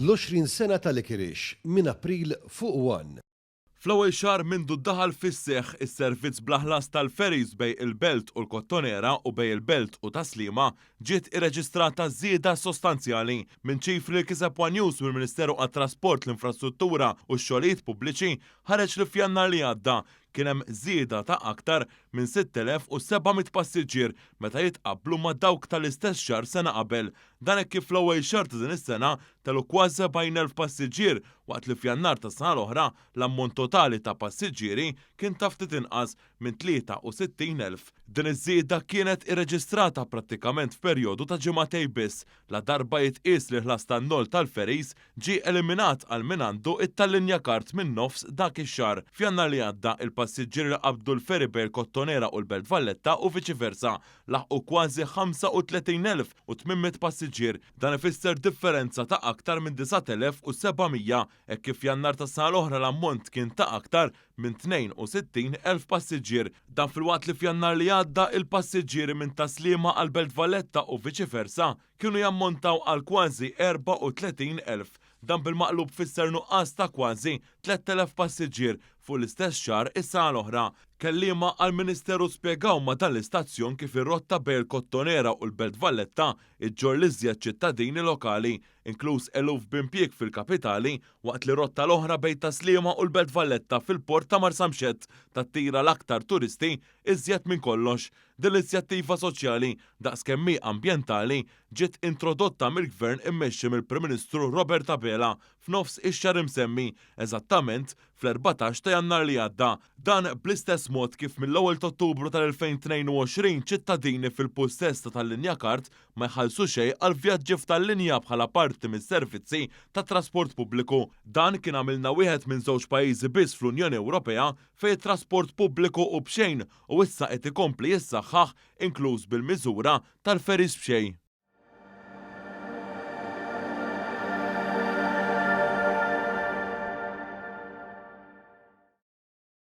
L-20 sena ta' Licorice minn April fuq One. Fl-ewwel xahar mindu daħal fis-seħħ is-servizz bla ħlas tal-ferries bejn il-Belt u l-Kottonera u bejn il-Belt u Tas-Sliema ġiet irreġistrata żieda sostanzjali. Minn ċifri li kiseb one News mill-Ministeru għat-Trasport, l-Infrastruttura u x-Xogħlijiet Pubbliċi ħareġ li f'Jannar li għadda kien hemm żieda ta' aktar minn 6,700 passiġġier meta jitqabblu ma' dawk tal-istess xahar sena qabel. Dan hekk kif fl-ewwel xahar ta' din is-sena telgħu kważi 70,000 passiġġier waqt li f'Jannar tas-sena l-oħra l-ammont totali ta' passiġġieri kien ta' ftit inqas minn 63,000. Din iż-żieda kienet irreġistrata prattikament f'perjodu ta' ġimagħtejn biss, ladarba jitqies li l-ħlas tan-noll tal-ferries ġie eliminat għal min għandu it-Tallinja Card minn nofs dak ix-xahar. F'Jannar li għadda, il-passiġġieri li qabdu l-ferry bejn il-Kottonera u l-Belt Valletta u viċi versa laħqu kważi 35,800 passiġġier. Dan ifisser differenza ta' aktar minn 9,700 hekk kif f'Jannar tas-sena l-oħra l-ammont kien ta' aktar minn 62,000 passiġġier. Dan filwaqt li f'Jannar li għadda il-passiġġieri minn Tas-Sliema għall-Belt Valletta u viċi versa kienu jammontaw għal kważi 34,000. Dan bil-maqlub fisser nuqqas ta' kważi 3,000 passiġġier fuq l-istess xahar is-sena l-oħra. Kelliema għall-Ministeru spjegaw ma' dan l-istazzjon kif ir-rotta bejn il-Kottonera u l-Belt Valletta ġġorr l-iżjed ċittadini lokali, inkluż eluf b'impjieg fil-kapitali, waqt li r-rotta l-oħra bejn Tas-Sliema u l-Belt Valletta fil-Port ta' Marsamxett tattira l-aktar turisti iżjed minn kollox. Din l-inizjattiva soċjali, daqs kemm hi ambjentali, ġiet introdotta mill-Gvern immexxi mill-Prim Ministru Robert Abela f'nofs ix-xahar imsemmi, eżattament fl-14 ta' Jannar li għadda. Dan bl-istess mod kif mill-ewwel t'Ottubru tal-2022 ċittadini fil-pussess ta' Tallinja Card ma jħallsu xejn għal vjaġġi f'tal-linja bħala parti mis-servizzi tat-trasport pubbliku. Dan kien għamilna wieħed minn żewġ pajjiżi biss fl-Unjoni Ewropea fejn it-trasport pubbliku hu b'xejn u issa qed ikompli jissaħħaħ inkluż bil-miżura tal-ferries b'xejn.